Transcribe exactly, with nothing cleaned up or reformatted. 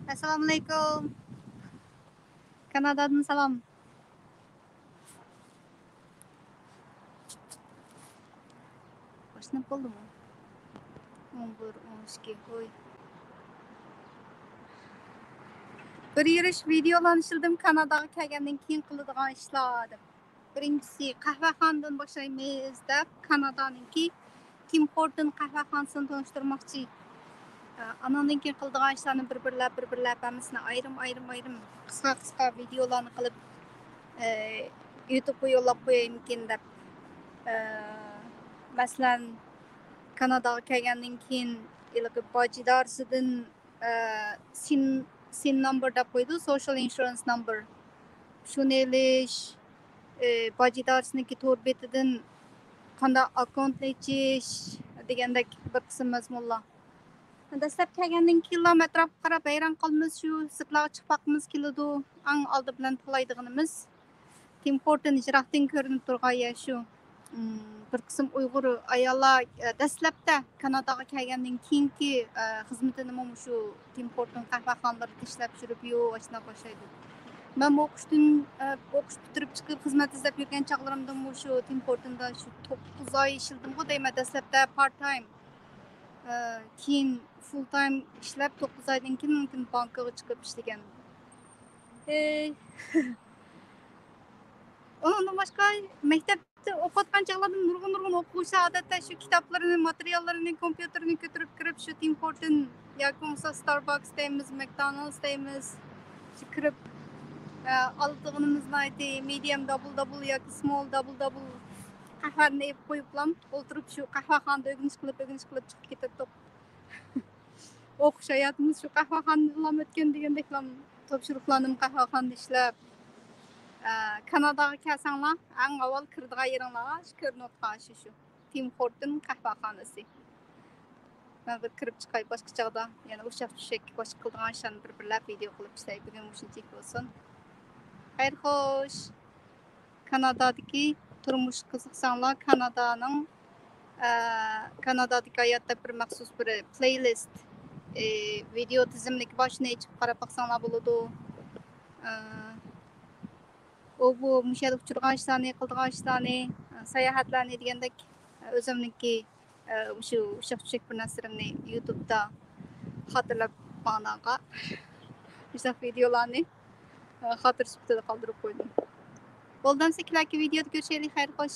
ئەسسالامۇئەلەيكۇم. كانادادىن سالام. باشلاپ بولدىمۇ؟ ئون بىر، ئون ئىككى، ھوي. بىر يۈرۈش ۋىدېئولارنى ئىشلىدىم، كاناداغا كەلگەندىن كېيىن قىلىدىغان ئىشلار دەپ. بىرىنچىسى، قەھۋەخانىدىن باشلايمىز دەپ، كانادانىڭكى تىم خورتون قەھۋەخانىسىنى تونۇشتۇرماقچى. ئە، ئانىڭدىن كېيىن قىلىدىغان ئىشلارنى بىر بىرلەپ، بىر بىرلەپ ھەممىسىنى ئايرىم، ئايرىم، ئايرىم، قىسقا، قىسقا ۋىدېئولارنى قىلىپ، ئە، يۇتۇبقا يوللاپ قويايمىكىن دەپ. ئە، مەسىلەن، كاناداغا كەلگەندىن كېيىن ھېلىقى باج ئىدارىسىدىن، ئە، سىن، سىن نومبىر دەپ قويىدۇ، سوشىيال ئىنشۇرەنس نومبىر. شۇنى ئېلىش، ئە، باج ئىدارىسىنىڭكى تور بېتىدىن قانداق ئاككونت ئېچىش دېگەندەك بىر قىسىم مەزمۇنلار. دەسلەپ كەلگەندىن كېيىنلا ئەتراپقا قاراپ ھەيران قالىمىز، شۇ سىرتلارغا چىقىپ باققۇمىز كېلىدۇ. ئەڭ ئالدى بىلەن تالايدىغىنىمىز تىم خورتون يىراقتىن كۆرۈنۈپ تۇرغان يەر شۇ. ئىم، بىر قىسىم ئۇيغۇر ئاياللار، ئە، دەسلەپتە كاناداغا كەلگەندىن كېيىنكى، ئە، خىزمىتىنىمۇ مۇشۇ تىم خورتون قەھۋەخانىلىرىدا ئىشلەپ يۈرۈپ يۇ ئاشۇنداق باشلايدۇ. مەنمۇ ئوقۇشتىن، ئە، ئوقۇش پۈتتۈرۈپ چىقىپ خىزمەت ئىزدەپ يۈرگەن چاغلىرىمدىمۇ شۇ تىم خورتوندا شۇ توققۇز ئاي ئىشلىدىمغۇ دەيمەن دەسلەپتە پارت تايم. ئە، كېيىن فۇل تايم ئىشلەپ، توققۇز ئايدىن كېيىن مۇمكىن بانكىغا چىقىپ ئىشلىگەن. ئە، ئۇنىڭدىن باشقا مەكتەپتە ئوقۇۋاتقان چاغلاردىن نۇرغۇن، نۇرغۇن ئوقۇغۇچىلار ئادەتتە شۇ كىتابلىرىنى، ماتېرىياللىرىنى، كومپيۇتېرىنى كۆتۈرۈپ كىرىپ، شۇ تىم خورتون ياكى بولمىسا ستارباكس دەيمىز، ماكدونالدس دەيمىز، شۇ كىرىپ، ئە، ئالىدىغىنىمىز ناھايىتى مېدىيەم دابل دابل ياكى سمول دابل دابل قەھۋەنى ئېلىپ قويۇپلام ئولتۇرۇپ شۇ قەھۋەخانىدا ئۆگىنىش قىلىپ، ئۆگىنىش قىلىپ چىقىپ كېتەتتۇق. ئوقۇش ھاياتىمىز شۇ قەھۋەخانىدىلام ئۆتكەن دېگەندەكلام تاپشۇرۇقلارنىمۇ قەھۋەخانىدا ئىشلەپ. ئە، كاناداغا كەلسەڭلار، ئەڭ ئاۋۋال كىرىدىغان يېرىڭلار شۇ كۆرۈنۈۋاتقان شۇ، شۇ تىم خورتون قەھۋەخانىسى. مەن بىر كىرىپ چىقاي، باشقا چاغدا يەنە ئۇششاق چۈشەك باشقا قىلىدىغان ئىشلارنى بىر بىرلەپ ۋىدېئو قىلىپ ئىشلەي. بۈگۈن مۇشۇنچىلىك بولسۇن. خەير خوش. كانادادىكى تۇرمۇشقا قىزىقساڭلار، كانادانىڭ، ئە، كانادادىكى ھايات دەپ بىر مەخسۇس بىر پلېيلىست، ئى، ۋىدېئو تىزىملىكى بار، شۇنى ئېچىپ قاراپ باقساڭلار بولىدۇ. ئە، ئۇ بۇ مۇشۇ يەردە ئۇچرىغان ئىشلارنى، قىلىدىغان ئىشلارنى، ئە، ساياھەتلەرنى دېگەندەك، ئە، ئۆزۈمنىڭكى ئە، مۇشۇ ئۇششاق چۈشەك بىر نەرسىلىرىمنى يۇتۇبتا خاتىرىلەپ ماڭىدىغانغا مۇشۇنداق ۋىدېئولارنى، ئە، خاتىرە سۈپىتىدە قالدۇرۇپ قويدۇم. بولدى ئەمسە كېلەركى ۋىدېئودا كۆرۈشەيلى، خەير خوش.